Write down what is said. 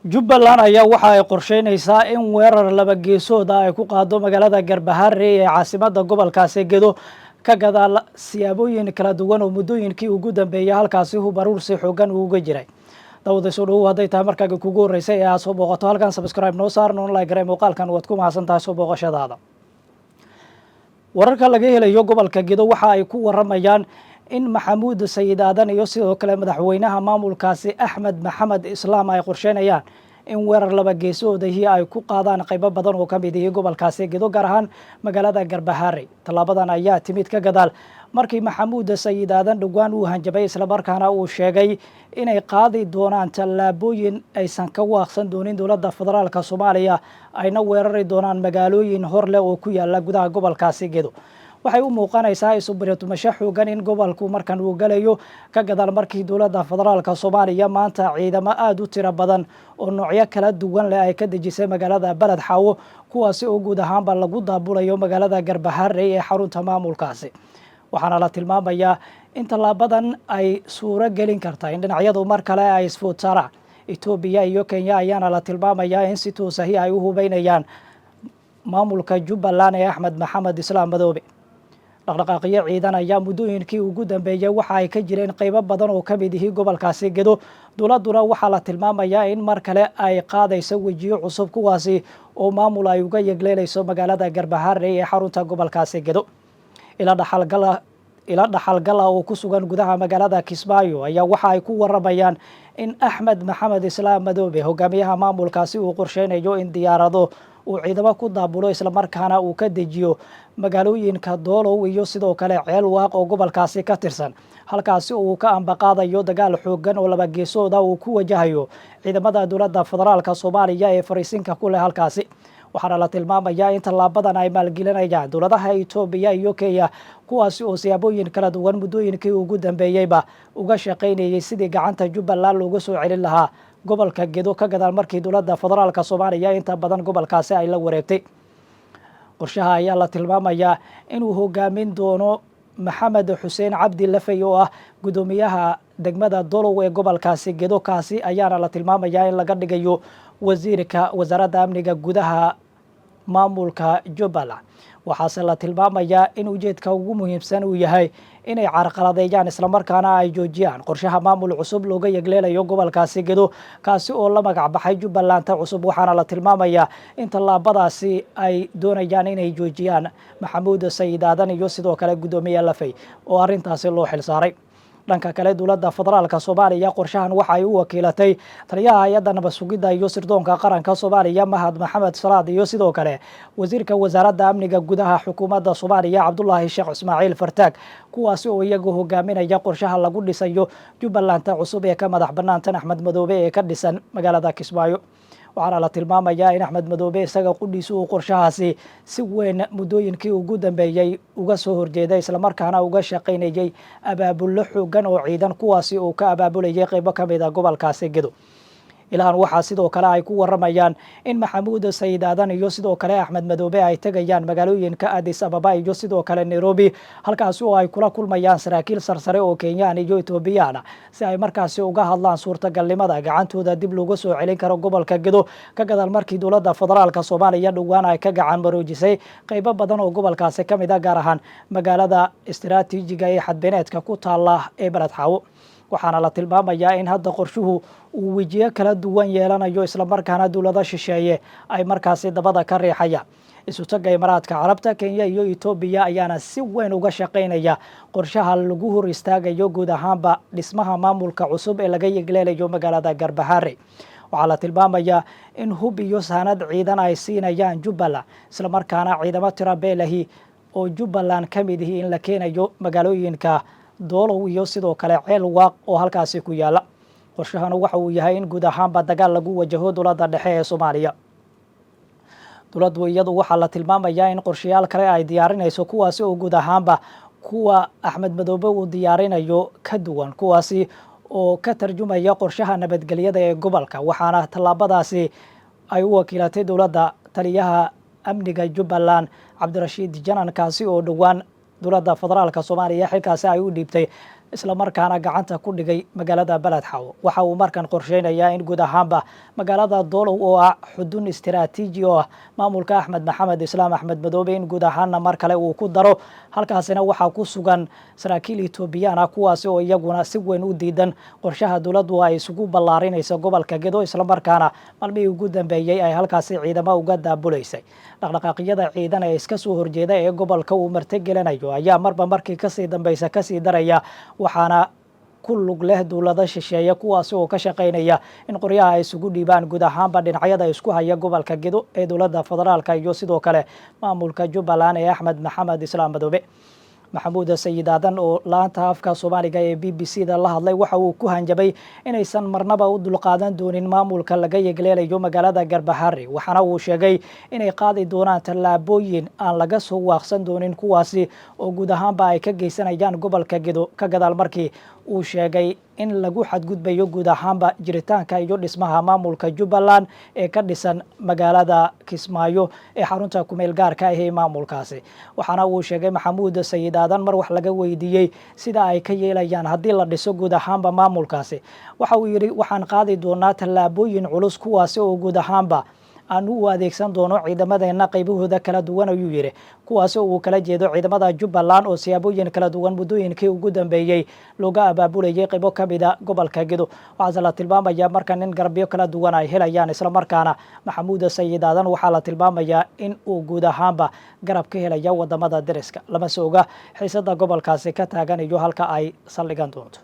Jubbaland ayaa waxa ay qorsheynaysaa in weerar laba geesooda ay ku qaado magaalada Garbaharey ee caasimada gobolkaasi Gedo, ka gadaal siyaabooyin kala duwan oo muddooyinkii ugu dambeeyay halkaasi hubaruursi xoogan uuga jiray. Dawada, soo dhowow. Hadday tahay markaaga kugu horreysay ee aad soo booqato halkan, subscribe noo saar, noon like garee muuqaalkan. Waad ku mahadsan tahay soo booqashadaada. Wararka laga helayo gobolka Gedo waxa ay ku waramayaan in Maxamuud Sayid Aadan iyo sidoo kale madaxweynaha maamulkaasi Axmed Maxamed Islaam ay qorsheynayaan in weerar laba geesoodahii ay ku qaadaan qaybo badan oo ka mid ihi gobolkaasi Gedo, gaar ahaan magaalada Garbaharey. Tallaabadan ayaa timid ka gadaal markii Maxamuud Sayid Aadan dhowaan uu hanjabay, islamarkaana uu sheegay inay qaadi doonaan tallaabooyin aysan ka waaqsan doonin dowladda federaalka Soomaaliya, ayna weerari doonaan magaalooyin hor leh oo ku yaala gudaha gobolkaasi Gedo. Waxay u muuqanaysaa isu-biritumasho xoogan in gobolku markan uu galayo, ka gadaal markii dowladda federaalka Soomaaliya maanta ciidamo aada u tiro badan oo noocyo kala duwan leh ay ka dejisay magaalada Beled Xaawo, kuwaasi oo guud ahaanba lagu daabulayo magaalada Garbaharey ee xarunta maamulkaasi. Waxaana la tilmaamayaa in tallaabadan ay suuro gelin karta in dhinacyadu mar kale ay isfood saaraan. Etoobiya iyo Kenya ayaana la tilmaamayaa in si toosahi ay u hubeynayaan maamulka Jubbaland ee Axmed Maxamed Islaam Madoobe. Dhaqdhaqaaqyo ciidan ayaa muddooyinkii ugu dambeeyey waxa ay ka jireen qaybo badan oo ka mid ihi gobolkaasi Gedo. Dowladduna waxaa la tilmaamayaa in mar kale ay qaadayso wejiyo cusub, kuwaasi oo maamul ay uga yegleelayso magaalada Garbaharey ee xarunta gobolkaasi Gedo. Ila dhaxalgala oo ku sugan gudaha magaalada Kismaayo ayaa waxa ay ku waramayaan in Axmed Maxamed Islaam Madoobe, hogaamiyaha maamulkaasi, uu qorsheynayo in diyaarado uu ciidamo ku daabulo, islamarkaana uu ka dejiyo magaalooyinka Doolow iyo sidoo kale Ceel Waaq oo gobolkaasi ka tirsan, halkaasi uu ka ambaqaadayo dagaal xoogan oo laba geesooda uu ku wajahayo ciidamada dowladda federaalka Soomaaliya ee fariisinka ku leh halkaasi. Waxaana la tilmaamayaa in tallaabadan ay maalgelinayaan dowladaha Etoobiya iyo Kenya, kuwaasi oo siyaabooyin kala duwan muddooyinkii ugu dambeeyeyba uga shaqaynayay sidii gacanta Jubbaland looga soo celin lahaa gobolka Gedo, ka gadaal markii dowladda federaalka Soomaaliya inta badan gobolkaasi ay la wareegtay. Qorshaha ayaa la tilmaamayaa inuu hogaamin doono Maxamed Xuseen Cabdi Lafey, oo ah guddoomiyaha degmada Dolow ee gobolkaasi Gedo. Kaasi ayaana la tilmaamayaa in laga dhigayo wasiirka wasaaradda amniga gudaha maamulka Jubbaland. Waxaase la tilmaamayaa in ujeedka ugu muhiimsan uu yahay inay carqaladeeyaan, islamarkaana ay joojiyaan qorshaha maamul cusub looga yegleelayo gobolkaasi Gedo, kaasi oo la magac baxay Jubbalanta cusub. Waxaana la tilmaamayaa in tallaabadaasi ay doonayaan inay joojiyaan Maxamuud Sayid Aadan iyo sidoo kale guddoomiye Lafey oo arrintaasi loo xil saaray. Dhanka kale, dowladda federaalka Soomaaliya qorshahan waxa ay u wakiilatay taliyaha hay-adda nabad sugidda iyo sirdoonka qaranka Soomaaliya, Mahad Maxamed Salaad, iyo sidoo kale wasiirka wasaaradda amniga gudaha xukuumadda Soomaaliya, Cabdulaahi Sheekh Ismaaciil Fartaag, kuwaasi oo iyagu hogaaminaya qorshaha lagu dhisayo Jubbalanta cusub ee ka madax banaantan Axmed Madoobe ee ka dhisan magaalada Kismaayo. Waxaana la tilmaamayaa in Axmed Madoobe isaga qudhiisu uu qorshahaasi si weyn muddooyinkii ugu dambeeyey uga soo horjeeday, islamarkaana uga shaqaynayay abaabullo xoogan oo ciidan, kuwaasi uu ka abaabulayay qaybo ka mid a gobolkaasi Gedo. Ilahan waxaa sidoo kale ay ku waramayaan in Maxamuud Sayid Aadan iyo sidoo kale Axmed Madoobe ay tegayaan magaalooyinka Addis Ababa iyo sidoo kale Nairobi, halkaasi oo ay kula kulmayaan saraakiil sarsare oo Kenyaan iyo Etoobiyaan, si ay markaasi uga hadlaan suurtagalnimada gacantooda dib looga soo celin karo gobolka Gedo, ka gadaal markii dowladda federaalka Soomaaliya dhowaan ay ka gacan maroojisay qaybo badan oo gobolkaasi ka mid a, gaar ahaan magaalada istiraatiijiga ee xadbeneedka ku taala ee Beled Xaawo. Waxaana la tilmaamayaa in hadda qorshuhu uu wejiyo kala duwan yeelanayo, islamarkaana dowlado shisheeye ay markaasi dabada ka riixayaan. Isutagga Imaaraadka Carabta, Kenya iyo Etoobiya ayaana si weyn uga shaqaynaya qorshaha lagu hor istaagayo guud ahaanba dhismaha maamulka cusub ee laga yegleelayo magaalada Garbaharey. Waxaa la tilmaamayaa in hub iyo saanad ciidan ay siinayaan Jubbaland, islamarkaana ciidamo tira beelahi oo Jubbaland ka mid ihi in la keenayo magaalooyinka Doolow iyo sidoo kale Ceel Waaq oo halkaasi ku yaala. Qorshahana waxa uu yahay in guud ahaanba dagaal lagu wajaho dowladda dhexe ee Soomaaliya. Dowladdu iyadu waxaa la tilmaamayaa in qorshayaal kale ay diyaarinayso, kuwaasi oo guud ahaanba kuwa Axmed Madoobe uu diyaarinayo ka duwan, kuwaasi oo ka tarjumaya qorshaha nabadgelyada ee gobolka. Waxaana tallaabadaasi ay u wakiilatay dowladda taliyaha amniga Jubbaland, Cabdirashiid Janan, kaasi oo dhowaan dowladda federaalka Soomaaliya xilkaasi ay u dhiibtay. Islamarkaana gacanta ku dhigay magaalada Baled Xaawo. Waxa uu markan qorsheynayaa in guud ahaanba magaalada Doolow, oo ah xudun istiraatiiji oo ah maamulka Axmed Maxamed Islaam, Axmed Madoobe, in guud ahaanna mar kale uu ku daro. Halkaasina waxaa ku sugan saraakiil Etoobiyaan ah, kuwaasi oo iyaguna si weyn u diidan qorshaha dowladdu ay isugu ballaarinayso gobolka Gedo, islamarkaana maalmihii ugu dambeeyey ay halkaasi ciidamo uga daabulaysay. Dhaqdhaqaaqyada ciidan ee iska soo horjeeda ee gobolka uu martigelinayo ayaa marba markii kasii dambeysa kasii daraya, waxaana ku lug leh dowlado shisheeye, kuwaasi oo ka shaqaynaya in qoryaha ay isugu dhiibaan guud ahaanba dhinacyada isku haya gobolka Gedo ee dowladda federaalka iyo sidoo kale maamulka Jubbaland ee Axmed Maxamed Islaam Madoobe. Maxamuud Sayid Aadan oo laanta afka Soomaaliga ee BBC da la hadlay waxa uu ku hanjabay inaysan marnaba u dulqaadan doonin maamulka laga yegleelayo magaalada Garbahari, waxaana uu sheegay inay qaadi doonaan tallaabooyin aan laga soo waaqsan doonin, kuwaasi oo guud ahaanba ay ka geysanayaan gobolka Gedo, ka gadaal markii uu sheegay in lagu xadgudbayo guud ahaanba jiritaanka iyo dhismaha maamulka Jubbaland ee ka dhisan magaalada Kismaayo ee xarunta kumeel gaarka ah ee maamulkaasi. Waxaana uu sheegay Maxamuud Sayid Aadan, mar wax laga weydiiyey sida ay ka yeelayaan haddii la dhiso guud ahaanba maamulkaasi, waxa uu yidhi: "Waxaan qaadi doonaa tallaabooyin culus, kuwaasi oo guud ahaanba aanu u adeegsan doono ciidamadeena qaybahooda kala duwan," ayuu yidhi, kuwaasi oo uu kala jeedo ciidamada Jubbaland oo siyaabooyin kala duwan muddooyinkii ugu dambeeyey looga abaabulayay qaybo ka mida gobolka Gedo. Waxaase la tilmaamayaa marka nin garabyo kala duwan ay helayaan, islamarkaana Maxamuud Sayid Aadan waxaa la tilmaamayaa in uu guud ahaanba garab ka helaya wadamada deriska. Lama soo oga xiisada gobolkaasi ka taagan iyo halka ay saldhigan doonto.